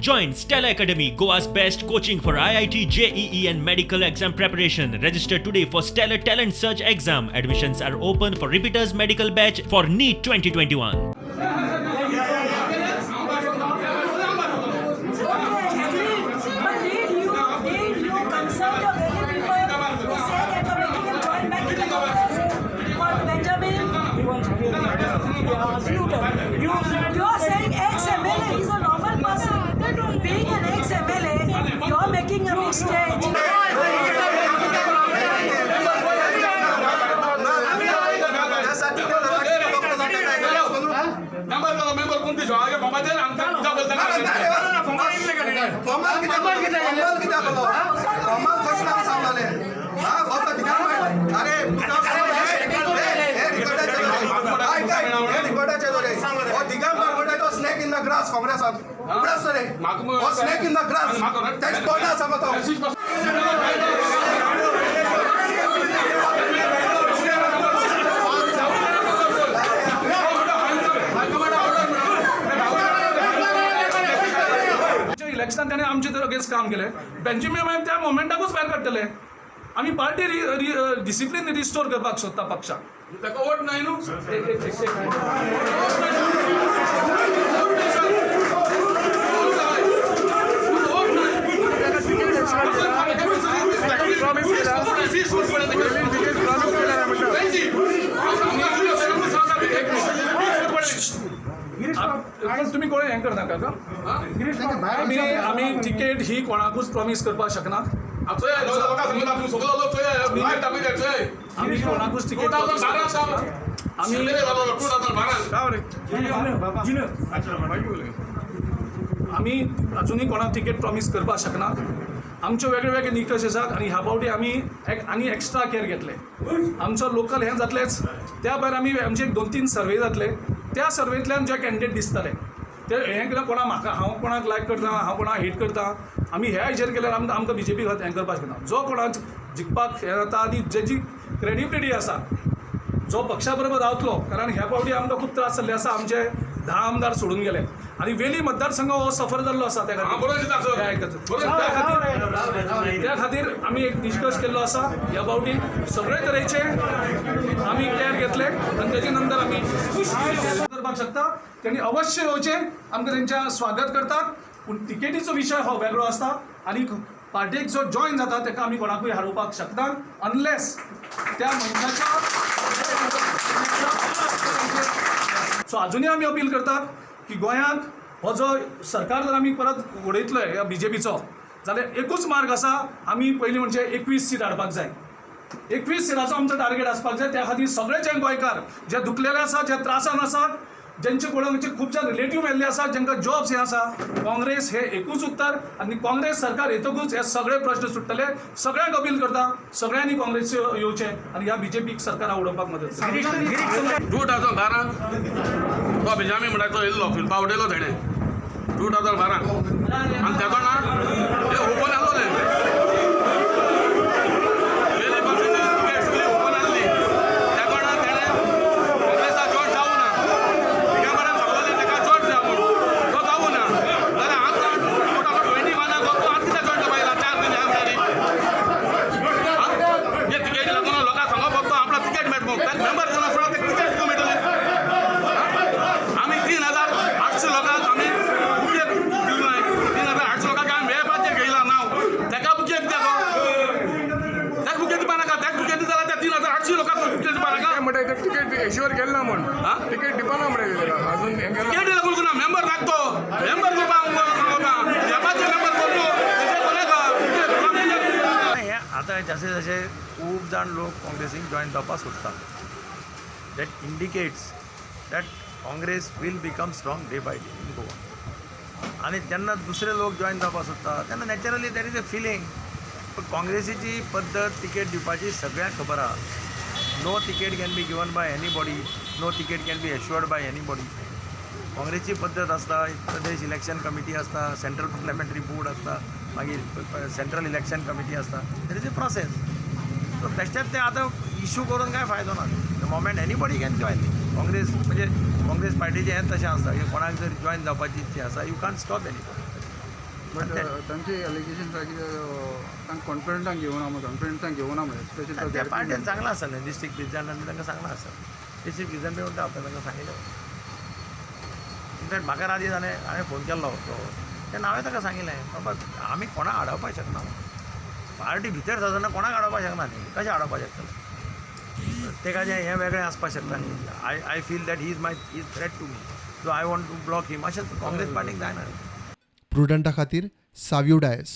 Join Stellar Academy, Goa's best coaching for IIT, JEE, and medical exam preparation. Register today for Stellar Talent Search exam. Admissions are open for repeaters medical batch for NEET 2021. But did you consult your very people who say that you're making him join back in the Congress for Benjamin? You are saying ex-MLA, he's a normal person. Being an ex-MLA, you are making a big stage. Member member कोण ती बाबाचे आमकां कित्याक बोलता? फॉर्माल कित्याक, फॉर्माल कित्याक केलो? फॉर्माल कशें नांव सांगलें? हा, अरे, हे रिकॉर्डाचें, आयक आयक, हे रिकॉर्डाचें रे. हो दिगंबर म्हणटा तो स्नेक इन the grass. काँग्रेसाक उगडास रे, हो स्नेक इन the grass, तेच तोंडा सांगता तो. इलेक्शनान ताणें आमचे तर अगेन्स्ट काम केलें. बेंजामीन मागीर त्या मोमेंटाकूच भायर काडटले. आमी पार्टी डिसिप्लीन रिस्टोर करपाक सोदता पक्षाक. ताका वोट नाही न्हू. एक एक एक एक. पण तुमी कोण हें करनाका का. आमी आमी तिकेट ही कोणाकूच प्रॉमीस करपाक शकना. सगळो लोक चोय, दाखयता चोय. आमी कोणाकूच तिकेट 2012 साल. आमी 2012. आमी अजुनूय कोणाक तिकेट प्रॉमीस करपाक शकना. आमच्यो वेगळे वेगळे निकश आसात आनी ह्या फावटी आमी एक आनी एक्स्ट्रा केअर घेतले. आमचो लोकल हें जातलेंच, त्या भायर आमी आमचे एक दोन तीन सर्वे जातले. त्या सर्वेंतल्यान जे कॅन्डिडेट दिसतले ते हें कितें कोणा म्हाका, हांव कोणाक लायक करता, हांव कोणाक हेट करता, आमी ह्या हेजेर केल्यार आमकां आमकां बीजेपी हें करपाक शकना. जो कोणाक जिखपाक हें जाता आनी जेजी क्रेडिबिलिटी आसा, जो पक्षा बरोबर रावतलो. कारण ह्या फावटी आमकां खूब त्रास जाल्ले आसा. आमचे 10 आमदार सोडून गेले आनी वेली मतदारसंघ हो सफर जाल्लो आसा त्या हां, बरोबर दिता सर. खातीर. त्या खातीर आमी एक निश्कर्श केल्लो आसा. ह्या फावटी सगळे तरेचे आमी केअर घेतले आनी तेजे नंतर आमी करपाक शकता. त्यांनी अवश्य येवचें, आमकां तेंच्या स्वागत करतात. पूण तिकेटीचो विशय हो वेगळो आसता आनी पार्टेक जो जॉयन जाता ताका आमी कोणाकूय हारोवपाक शकना, अनलेस त्या मनशाच्या. सो अजुनूय आमी अपील करतात की गोंयांत हो जो सरकार जर आमी परत उडयतले ह्या बीजेपीचो जाल्यार एकूच मार्ग आसा. आमी पयलीं म्हणजे 21 सीट हाडपाक जाय. 21 सिटाचो आमचो टार्गेट आसपाक जाय. त्या खातीर सगळे जे गोंयकार जे दुखलेले आसा, जे त्रासान आसात, जेंचे कोणाचे खूब जाण रिलेटीव मेल्ले आसा, जेंकां जॉब्स हे आसा, काँग्रेस हे एकूच उत्तर आनी काँग्रेस सरकार येतकूच हे सगळे प्रश्न सुट्टले. सगळ्यांक अपील करता, सगळ्यांनी काँग्रेस येवचें आनी ह्या बीजेपीक सरकारा उडोवपाक मदत. 2012 तो बेजामी म्हणटा तो येयल्लो, फिरपा उडयलो तेणें 2012. आनी तेदोना ना हे ओपन आहलोलें, वेली तिकेट सगळी ओपन आहली. तेदोना तेणें काँग्रेसा जॉयन जावं ना. दिगंबरान सांगलेलें तेका जॉयन जा म्हूण, तो जावं ना. जाल्यार आतां 2021 तो आतां कित्याक जॉयन जावपा येयला 4 म्हयने म्हणल्यार? हे तिकेट लागून लोकांक सांगप फक्त आपलो तिकेट मेळटा म्हूण. ताका मेंबर जावन आसतना ताका तिकेट कितें मेळटलें? आमी 3800 लोकांक आमी बुकेक दिलें ना. 3800 लोकांक आमी मेळपाचें घेयलां नांव. ताका बुके कित्याक? ताका बुके दिवपा नाका? ताका बुके दिता जाल्यार त्या 3800 लोकांक बुके दिवपा नाका? म्हणटा तिकेट एश्युअर केलें ना म्हण. हा? तिकेट दिवपा ना म्हणटा तेका अजून हें केलां. तिकेट लागून ना मेंबर लागतो, मेंबर करपा सांगता, मेंबर करून तेजे कोणाक हे आतां जशे जशे खूब जाण लोक काँग्रेसीक जॉयन जावपाक सोदतात, that indicates that Congress will become strong day by day in Goa. आनी जेन्ना दुसरे लोक जॉयन जावपाक सोदता तेन्ना naturally there is a feeling. पूण काँग्रेसीची पद्दत तिकेट दिवपाची सगळ्यांक खबर आहा. No ticket can be given by anybody, no ticket can be assured by anybody. काँग्रेसची पद्दत आसता, प्रदेश इलेक्शन कमिटी आसता, सेंट्रल पार्लिमेंटरी बोर्ड आसता, मागीर सेंट्रल इलेक्शन कमिटी आसता. There is a process. So बेश्टेच ते आतां इशू करून कांय फायदो ना. The moment anybody can join Congress, म्हणजे काँग्रेस पार्टीचें हें तशें आसता की कोणाक जर जॉयन जावपाची इच्छा आसा, you can't stop anybody. But तांचे एलिगेशन आसा की तांकां कॉन्फिडन्सान घेवना म्हणून, कॉन्फिडन्सान घेवना म्हणून स्पेशल. त्या पार्टीन सांगलां आसा न्ही, डिस्ट्रिक्ट प्रेजिडेंटान तांकां सांगलां आसा, डिस्ट्रिक्ट प्रेजिडेंट बी म्हणटा तांकां सांगिल्लें. इनफॅक्ट म्हाका राजी जालें, हांवें फोन केल्लो तो तेन्ना हांवें ताका सांगिल्लें, बाबा आमी कोणाक आडावपाक शकना, पार्टी भितर सरतना कोणाक आडावपाक शकना न्ही, कशें आडावपाक शकतले? तेकाचें हें वेगळें आसपाक शकता न्ही. I feel that he is my is threat to me, so I want to block him, अशें काँग्रेस पार्टीक जायना. प्रुडंटा खातीर साव्यो डायस.